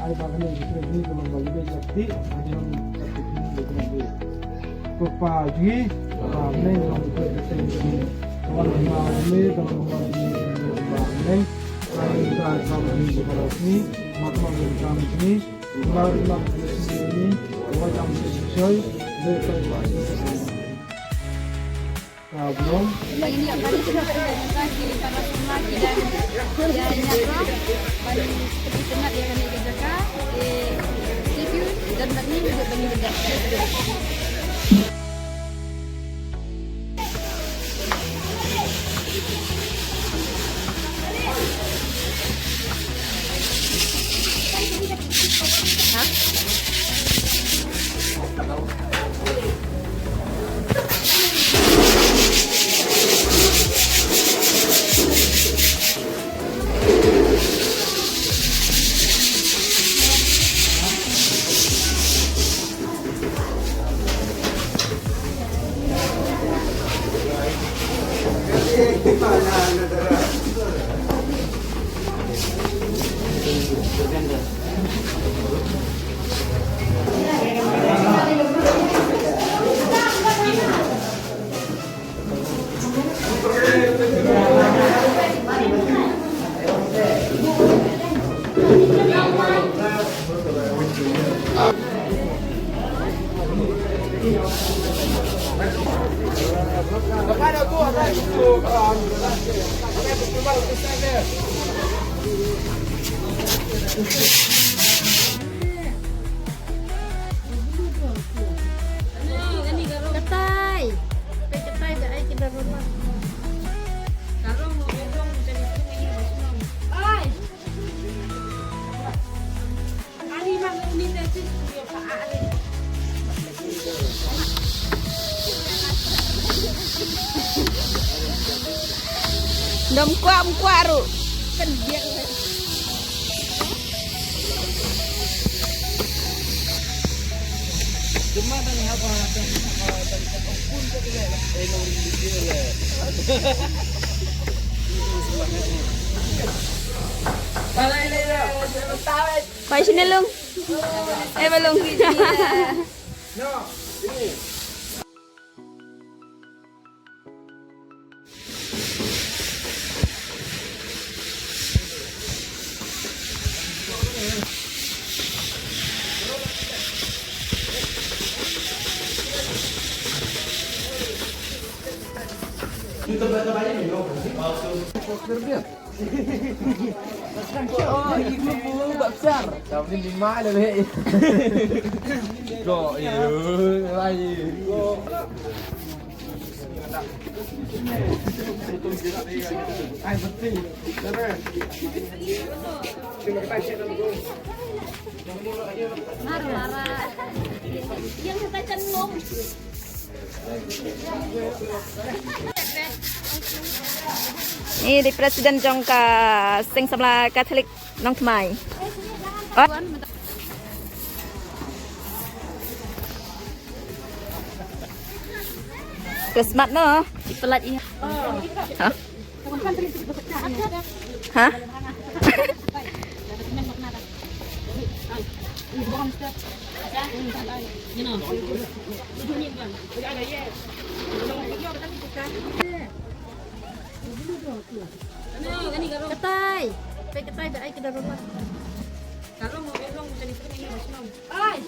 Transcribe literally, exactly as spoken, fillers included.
Ai ba kane ki trei ni ka long ba lei sati, ba ki long sati ni ka long ba lei. Ko pa ji, ba ne long ko te ni. Ko ma ne ka long ba lei ba ne. Ai ba ka ni ba ni, ma ko ni ka ni. Ba ni ba ni, wa jam ni soi, le ko ba ni. Ka blong. Ba ngi ïa pynbeit ïa ki para sngewbha ki dang ïa ïa ka ban pynbeit ïa kane ka jaka. Eh, stay tuned, don bad ngi, ba ngi bad. Katai. Katai ba ai kita rumah. Ai. Dom kwah, kwah ruh. Kan dia. Pai sini, Lung. Eh, Balung. Ni dei president jong ka Seng Samla Katholik Nongthymmai. Oh. Christmas no. Pelat iya. Ha? Ha? Katai. Pe katai ba ai ka darurat. Ai.